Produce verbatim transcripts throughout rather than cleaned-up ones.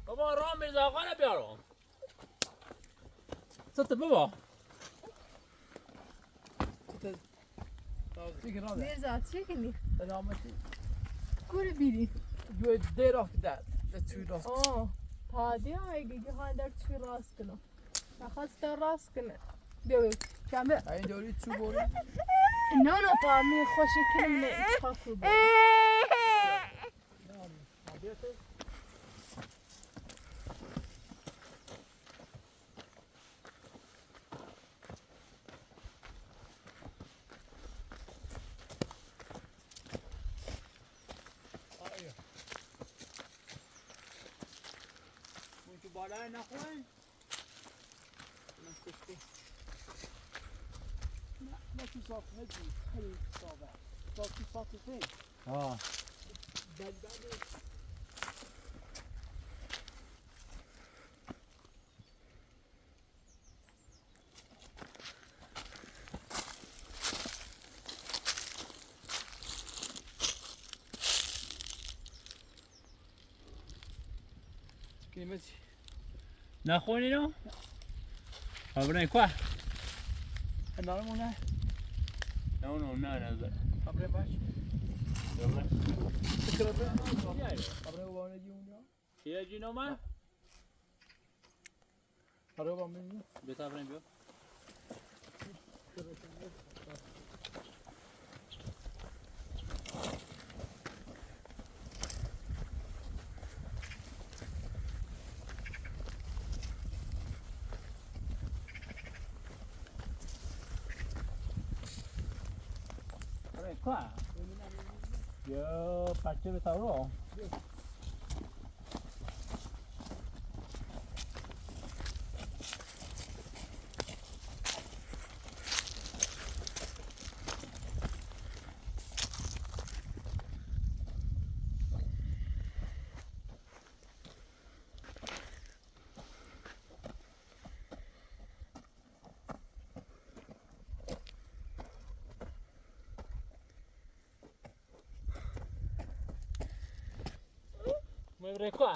Baba, romi za kana biaro. Sata baba. Sata. Deza, chicken ni. Kuri biri. You are dead after that. That's too lost. Oh, ta dia ai gi handa churrasco no. Rakas ta raskana. Deu, kame. Ai, deu ri tsu bori. No, no, ta mi khoshi kine ne. Paku bo. Muito baralho na rua. Não sei se tem. Não, não se solta, não é de, não é de salvar. Só que solta o trem. Ah. Dá, dá, dá. Kini mati. Na koni no? Abre kwa. Another one, eh? No, no, no, no. Abre mais. Abre. Abre. Abre o bone di uno. Ia di no ma. Aroba mini. Beta frente, viu? Ora qua. Io, faccio le tavolo. Mai vre qua.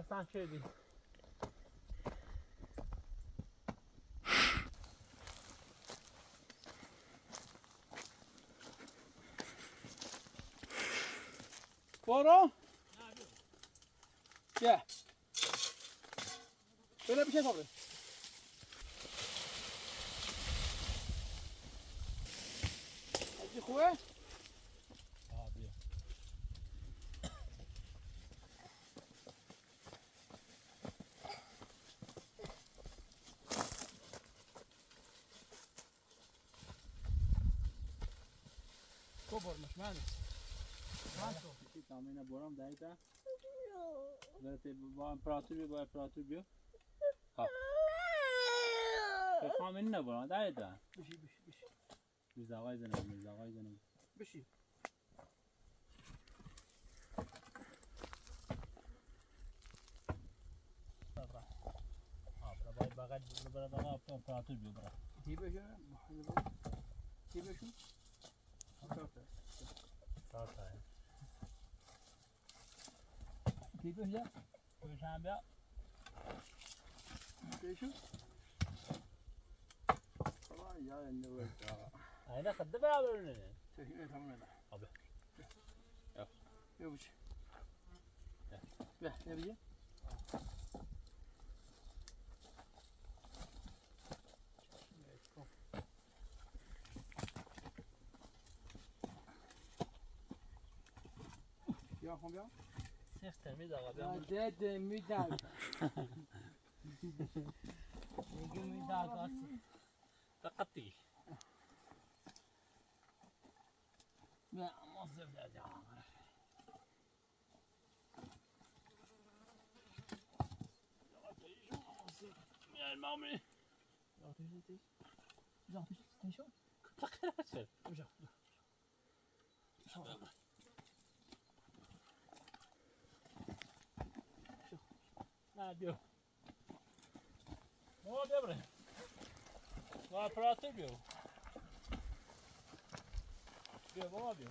Sta sedi. Poro? Yeah. Pera picha sobre. Aqui, Juan. Kobor mas mana. Manto. Isi tau mai na borom daita. Berarti bawa peratur bio, bawa peratur bio. Ha. Kau main na borom daita. Bisi, bisi, bisi. Bisa kau aja na, bisa kau aja na. Bisi. Tipe siya, tipe siya. Tipe siya. Kau sambia. Tipe siya. Ai, na kadaba ya, bro, ne. Tipe siya, tamana. Abe. Ya. Ya, buci. Ya, ya, buci. Ya, combien? Sixteen, mi daga. Ya, dede, mi daga. Ege mi daga. Takati. Ya, mo se ya, ya. Ya, mami. Adio. Vamos abrir, bre. Vamos para outro, viu? Viu, vamos abrir.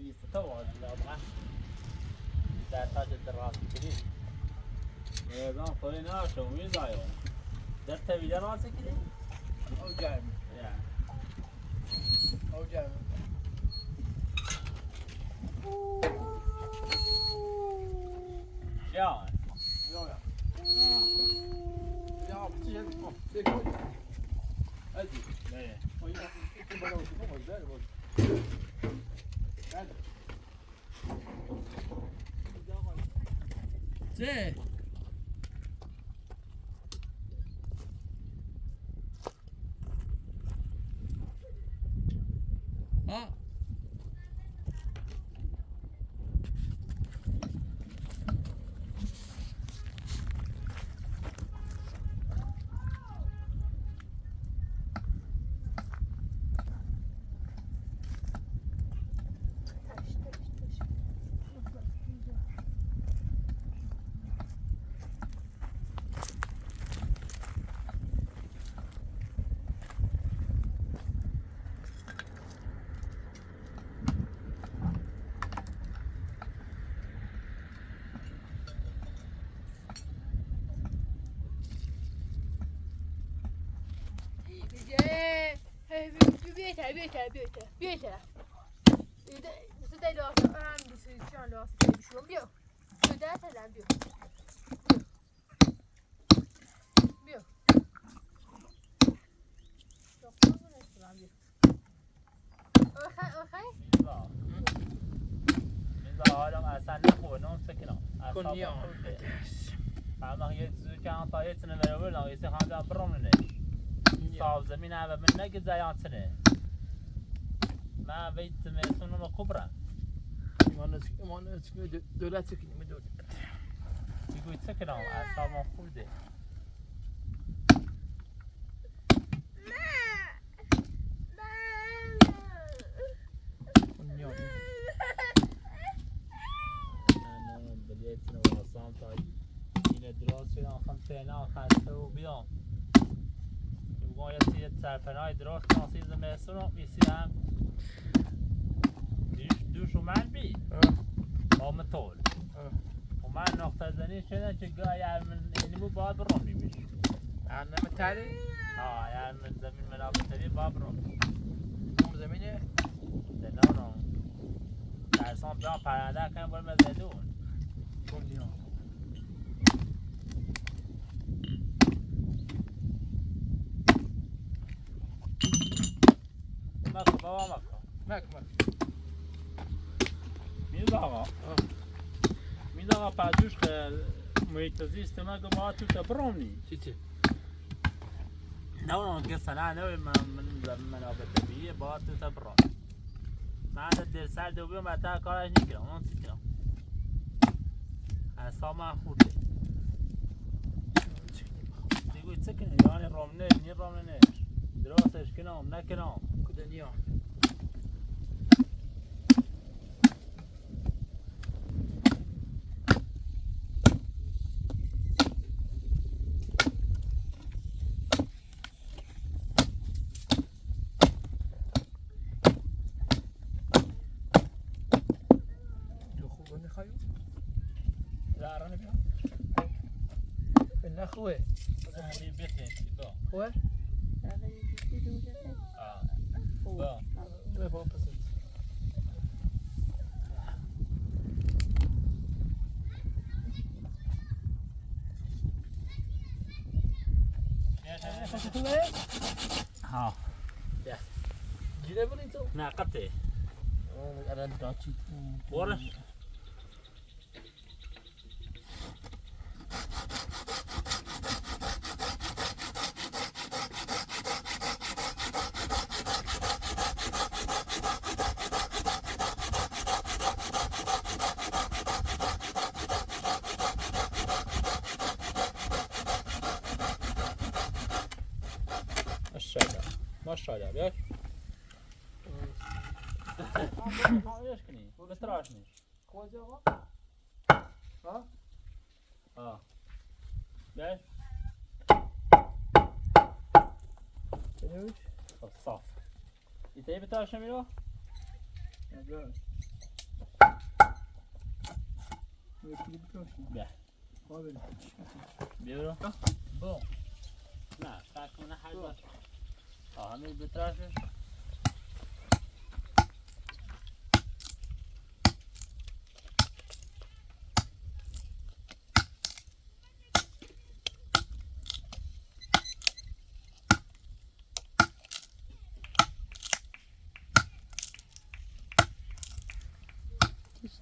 Isi, tawa. Isi, tawa. Isi, tawa, tawa, tawa, tawa. E, da, foi na, show me, da, yo. Da, te vi, da, no, se kiri. Oh, Jami. Yeah. Oh, Jami. Yeah. Sì. Ah. Oke, oke. Minda, minda, olha, essa não foi, não sei que não. Essa não foi. Ah, mas eu disse que não tá, esse não é o não, esse é o problema, né? Só os mina, mina que já antes, né? Ma vei teme sunu ma kubra. Imana, imana, dola tiki ni dola. Iko itsekina, a sa ma kude. Io. Ana, beleza, não, não, não, não. Ina drosi na khamsena, khamsa u bion. Yu gon ya ti ya ta pa na drosi na si za me suno mi si am. Du, du shuman bi. O motor. O man no ta zani shena ti ga ya men ni mu ba bro mi mi. Ana me tari. Ah, ya men zami men a tari ba bro. Mu zami ne. De no no. Ta son bion para da kan bol me zedu. Io. Maka, maka, maka. Maka, maka. Mi daga. Mi daga pa duska, mo ita ziste maka ba tu ta broni. Titi. Não, não, que sana, não, mas, mas, mas, não, mas, mas, mas, mas, mas, Mada del sal de ubi mata kala ni kira, non si kira. A sa ma hude. Digo, it's okay, ni romne, ni romne ne. Dro sa skina, na kira. Kuda ni on. Ah. Ya. Gira bonito. Na kate. Oh, ada dati. Bora. Mašala, mašala, vidiš? Malo, malo još kini, da tražniš. Ko je ovo? A? A. Vidiš? Vidiš? Soft. I tebi tražniš, Milo? Ja, gledaj. Ja, tebi tražniš. Ja. Bro. Na, tako na hajba. A, mi bi tražio.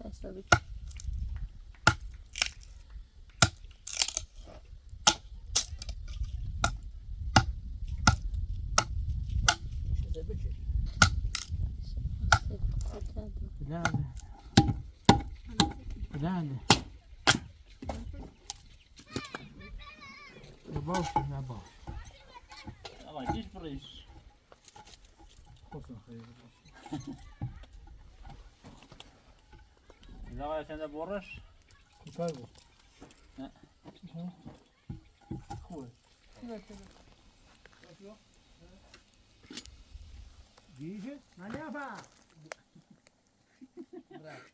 Testa viki. Cuidado. Cuidado. Na bolsa, na bolsa. Ah, vai, diz por isso. Ela vai acender borras? Coitado. É. Uhum. Cool. Diz, não leva. Bravo.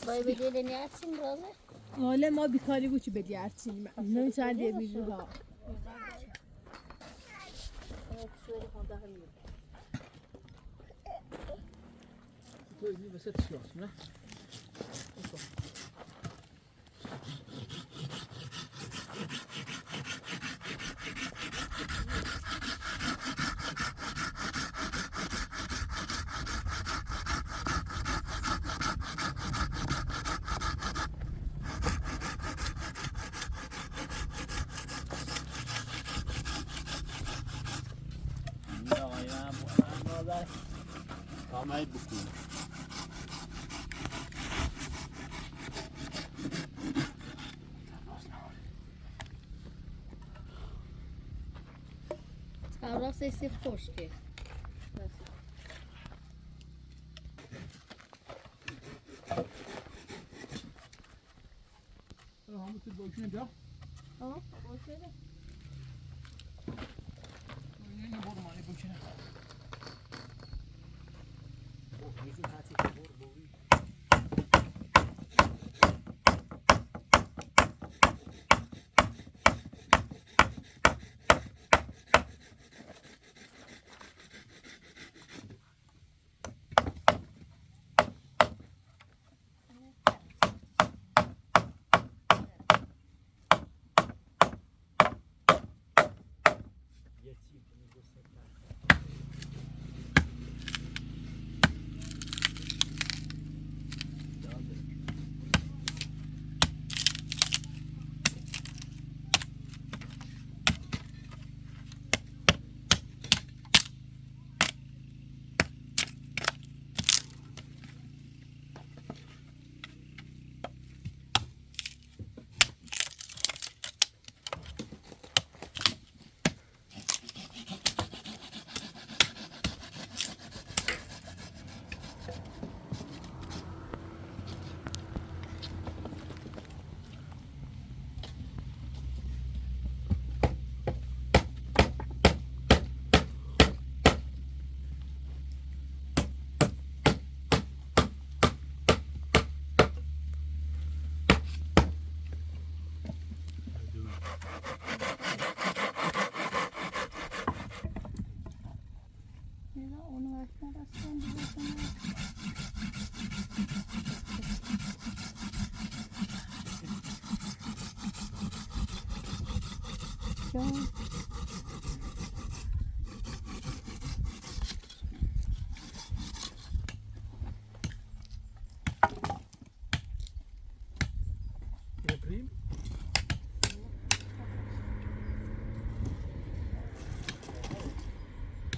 Vai vedere Niatsin, Rosa? Olha, ma bikari kuti bedi artsin, ma non sa de bidu ha. Depois vai ser ansioso, né? Calma aí, Buquinho. Agora sei se fosque.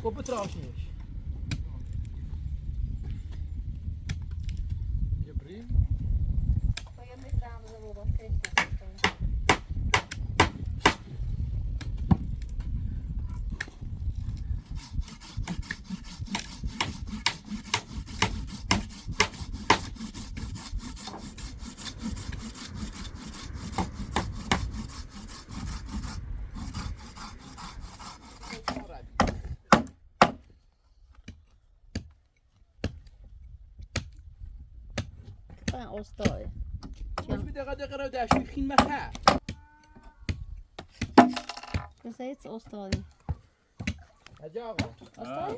Kopo trouwens niet. Je brim. Pa, ostavi. Mas me dá, dá, dá, dá, acho que rima cá. Não sei se ostavi. Ostavi? Ah.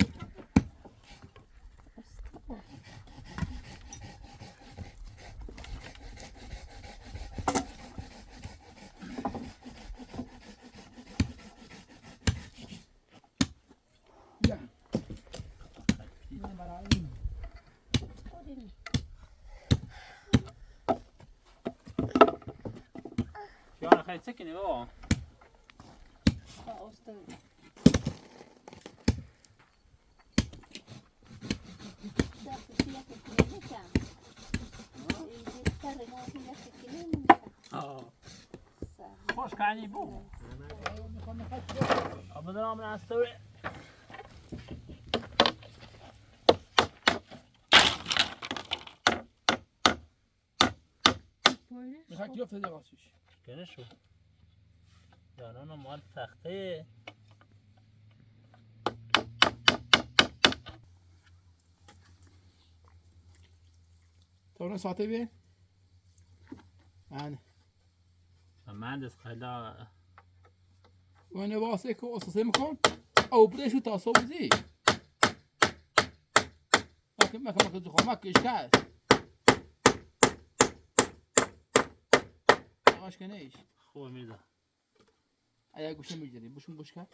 Fiona, ga i tsiki ni o. Pois, carne boa. Abandona uma na story. Mas aqui eu fazer negócios. Kena su. Ya, no, no, mal takte. Torna sa tebe. Ana. Amanda, se calhar. Wane vase ko o sasema ko. Au presu ta so bizi. Maka, maka, maka, maka, maka, iska. Acho que nem isso. Rua me dá. Aí, Augusto, me dá. Busca, busca.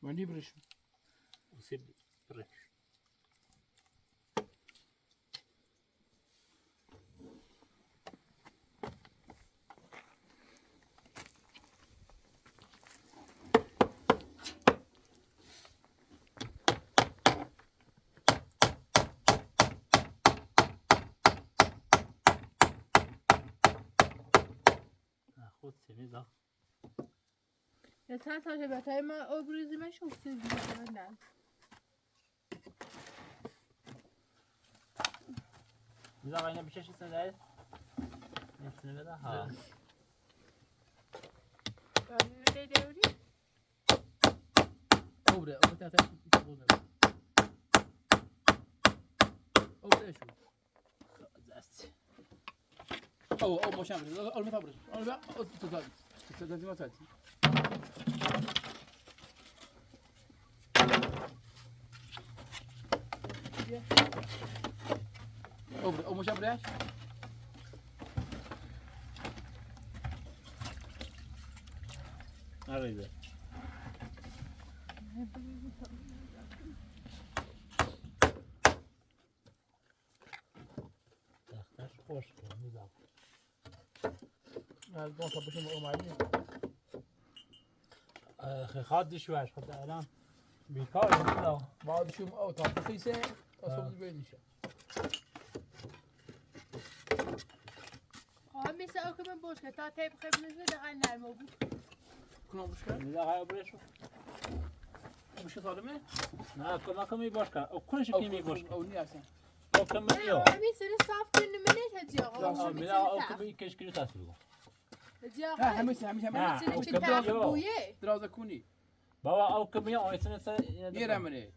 Mani bresu. Você bresu. Ah, goed, c'est bien ça. Ya sa sa se bata ima o brizi ma shu se bata na. Biza ga ina bisha shi sa dai. Ni tsine bata ha. Ka ni dai dai uri. Obre, obre ta ta. Obre shu. Oh, oh, mo siempre. Oh, oh, me abres. Oh, me abres. Oh, tu, tu, tu, tu, tu, tu. Oh, oh, mo siempre. Arriba. Nossa, puxa uma uma ali. Hadi شوية حتى أنا بيكار لا. بعد شو أو تعطي سيسة تصب بينشا. Ó, misa, ó, kumi buska, tá tempo que me ajuda a ganhar, meu bu. Kumi buska? Me dá raio brecho. Buska só também? Não, como é que me busca? O quanto que me busca? Ó, ni assim. O kumi io. Ó, misa, ele só fica no menino, já dizia. Não, me dá o kumi que escrito assim. Já dizia. Ah, é misa, é misa, é misa. Ele tinha buie. Droga kuni. Bawa au kemia o ese na sa. Ira mene.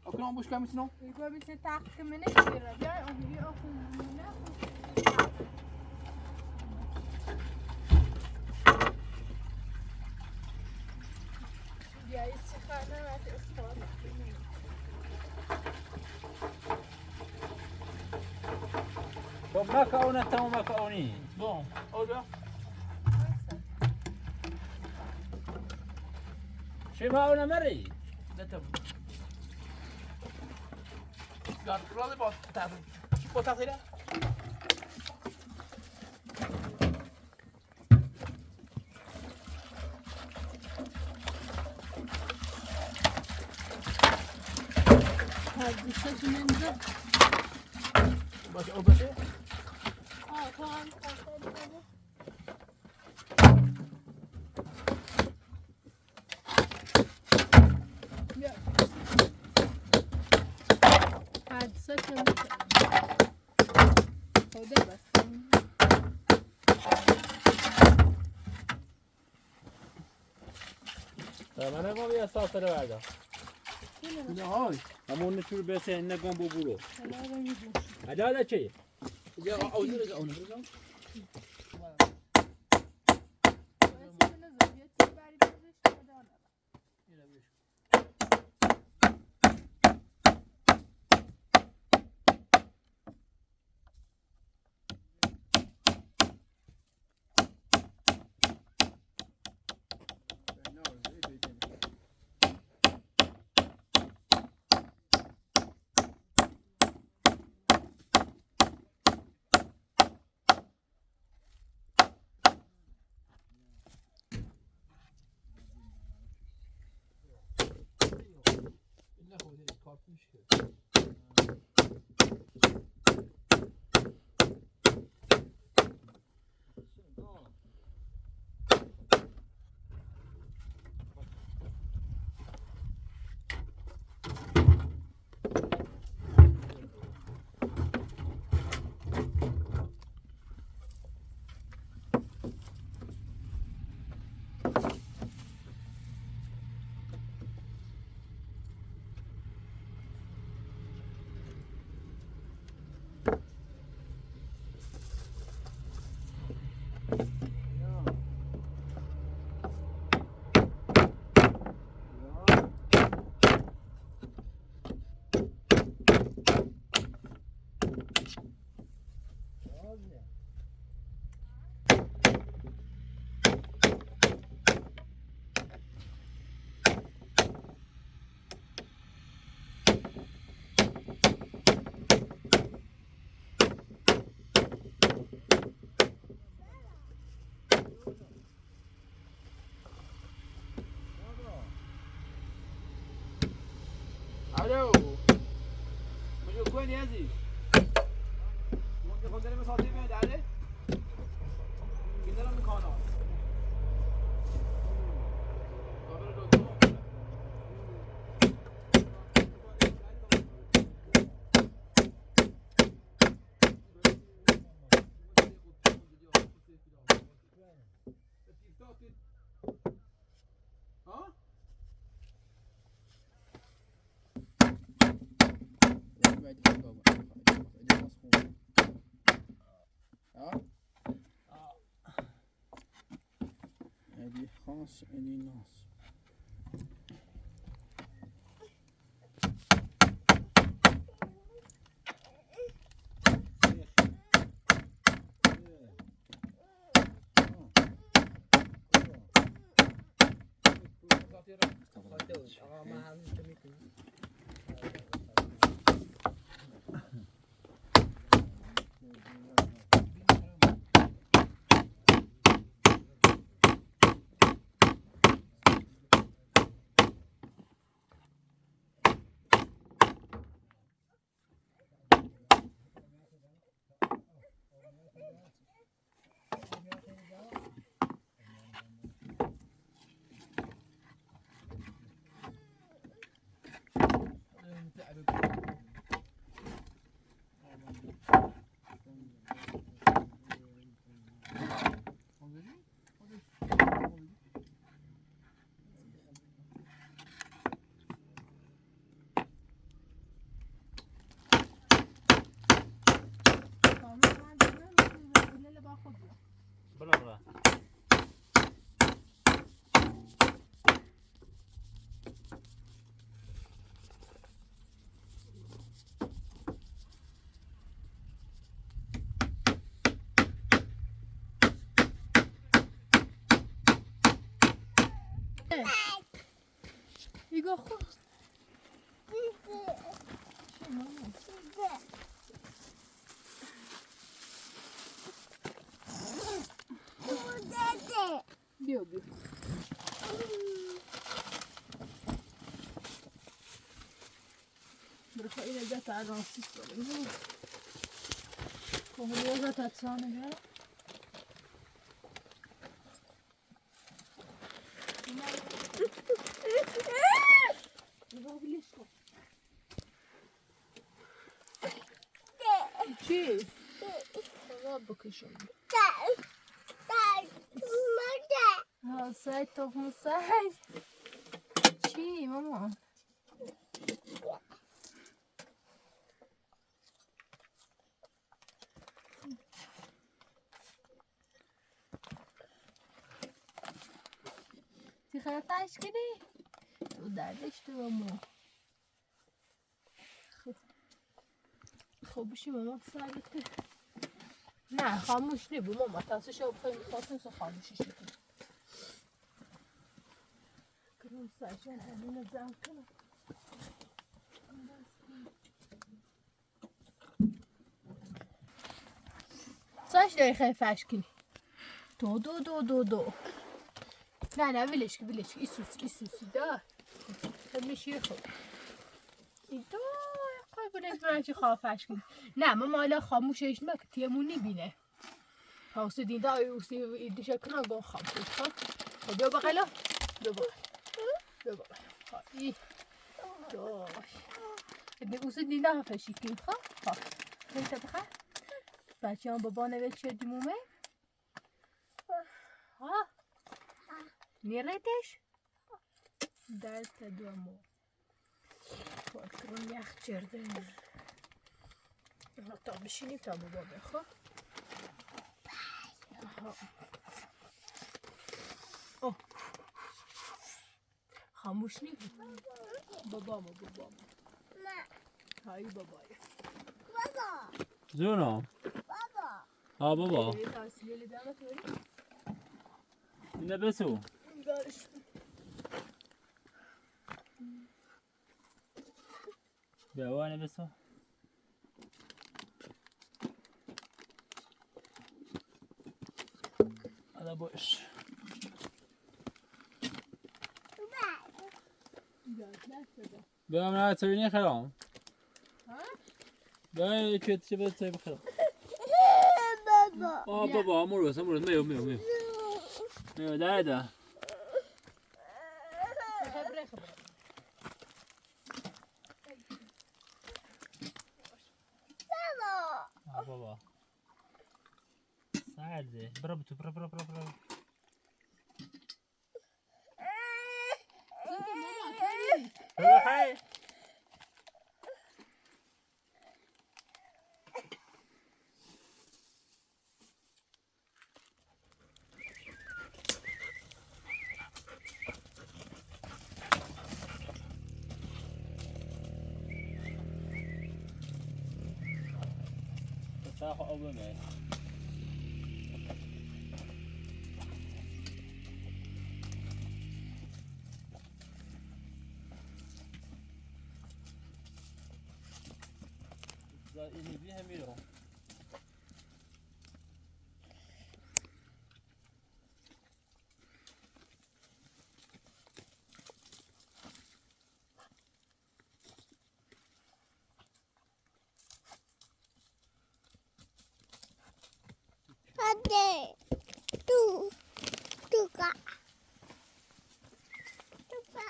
Au kena buska misi no? Iko bisa tak kemene ira bia o hiri o kumuna. Bia isi kana na te eskola. Ko maka ona tau maka oni. Bon, oda. Shema ona mari. Data. Got really bought that. She bought that later. Hadi sa sininza. Basi, o basi. Hadi sa sininza. Hadi sa sininza. Mana ko via sa sa da. Ina hoi. Amo na churu bese na gombo buro. Adala che. Ya au zira ga ona. Edi Hans, Edi Nas. Iko xo. Bio, bio. Berapa ini dia taruh sisa ini. Kau ni dia taruh sana dia. Ci. Cava beka i soli? Au sai, toka mai sai. Ci, mama. Ti kaya tashi kini. Tu dadi stu mo. Khamushi mama sari te. Na, khamushi ni bu mama ta su sho khamushi shi. Khamushi shi. Khamushi shi. Sa shi dai khe fashkini. Do, do, do, do, do. Na, na, vileshki, vileshki. Isus, isus, da. Khe mishi kho. Ido, kho vileshki, vileshki kho fashkini. Na, mama la kho mushe ishma khe tiya muni bine. Kho usi dinda, usi idisha kna go kho. Kho, kho bio bakalo. Bio bakalo. Bio bakalo. Kho, i. Do. Edi usi dinda kho fashkini kho. Kho. Kho, ta bakalo. Pachi on bobona vechia di mume. Ha? Ni retesh? Dal ta dua mo. Ko tron ya cherden. Na ta bishini ta bo bo ho. Oh. Khamushni. Baba mo, baba mo. Hai baba. Juno. Ah, baba. Ina besu. Bia wane besu. Ada bosh. Bia mana tawini kalo. Ha? Dai, keti se veta se vaka. O, baba, amor, amor, meu, meu, meu. Meu, dai, dai. O, baba. Sarde. Bravo, tu, bravo, bravo, bravo, bravo. Bravo, hai. Ka sa hoʻo mai. Sa ini biha miro. Ate. Tu. Tuka. Tuka.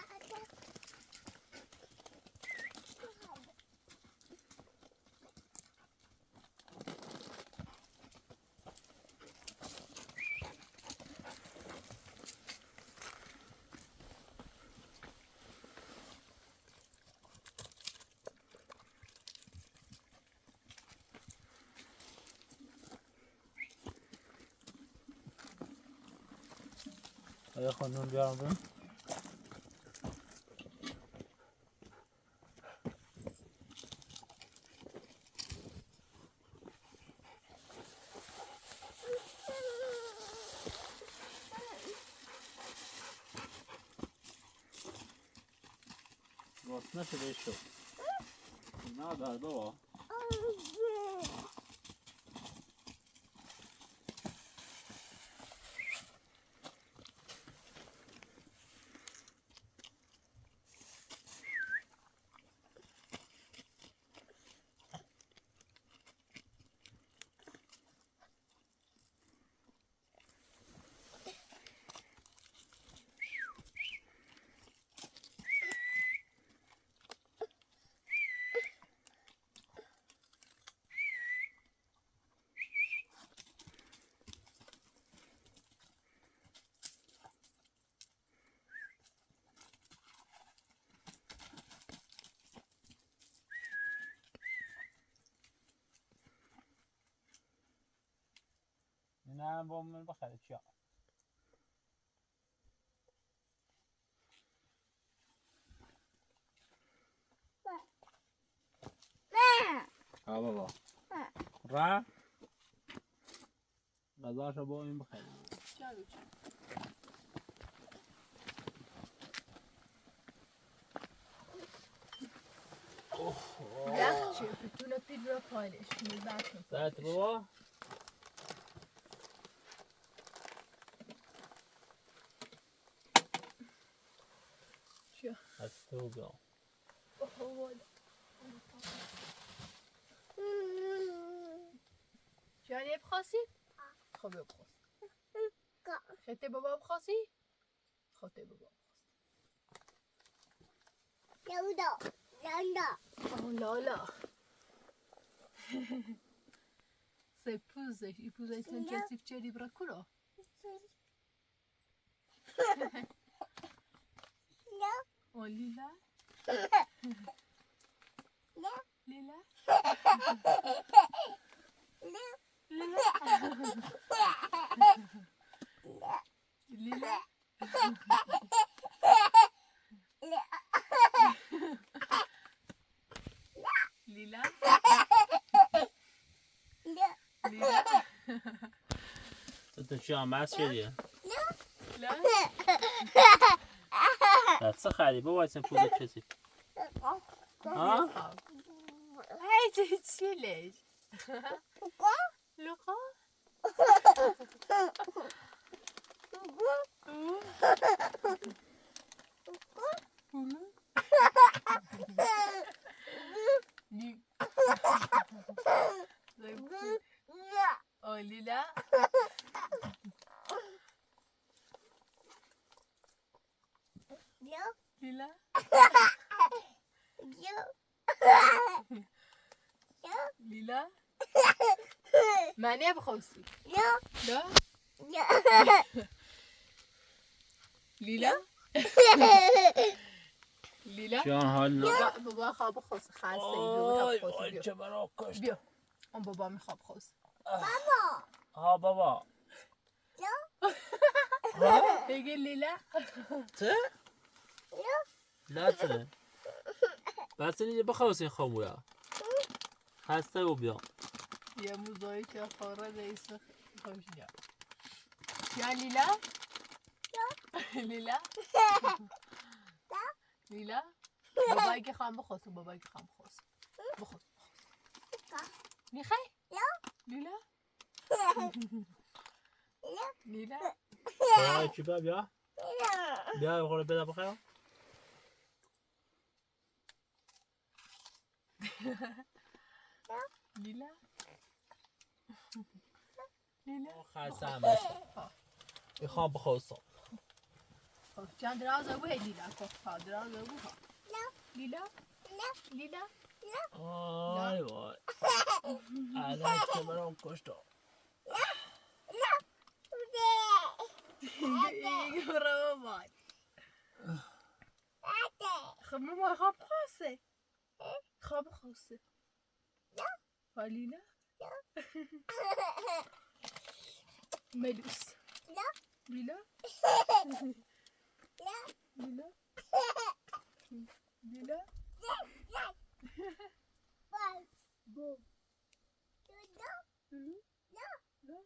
Aya ko nun biar ben. Gosto, né, Felicio? Nada, dou. Ina bom men bakal cio. Aba ba. Ra. Ga dua sa bau im bakai. Black chip, tu na pidra polish, mi back na polish. Sa tu bo. That's too go. Johnny est pressé. Trop bien pressé. C'était Bobo pressé. Trop t'es Bobo pressé. Oh là là. C'est poussé, il pousse avec un petit petit bras couleur. O lila. Lila. Lila. Lila. Lila. Lila. Tutu cio a master dia. Lila. That's a hadi, but what's in food chesi? Huh? Ai, Cecilia. Look. Lila. Mani a vakausi. Lo. Lila. Lila. Baba, baba ka vakausi. Ka sa i baba ka vakausi. Bio. O baba me ka vakausi. Ha baba. Ege Lila. Te? Late. Basi ni baka o se kau ya. Hasta o bia. Ia mu zoi tia fora de isa. Kau ya. Ya Lila. Lila. Lila. Baba ke kau vakausi, baba ke kau vakausi. Vakausi. Ni kai? Lila. Lila. Ai, ciba bia. Bia, ko le bela baka. Lila. Lila. Ka sa ma. E ka baka o sa. Ko tia draza we Lila ko. Ka draza we ko. Lila. Lila. Ai, ai. Ala ke mara un kosto. Ige bravo mai. Ka mama ka prase. Ka prase. Falina. Melus. Lila. Lila. Lila. Bo. Lulu.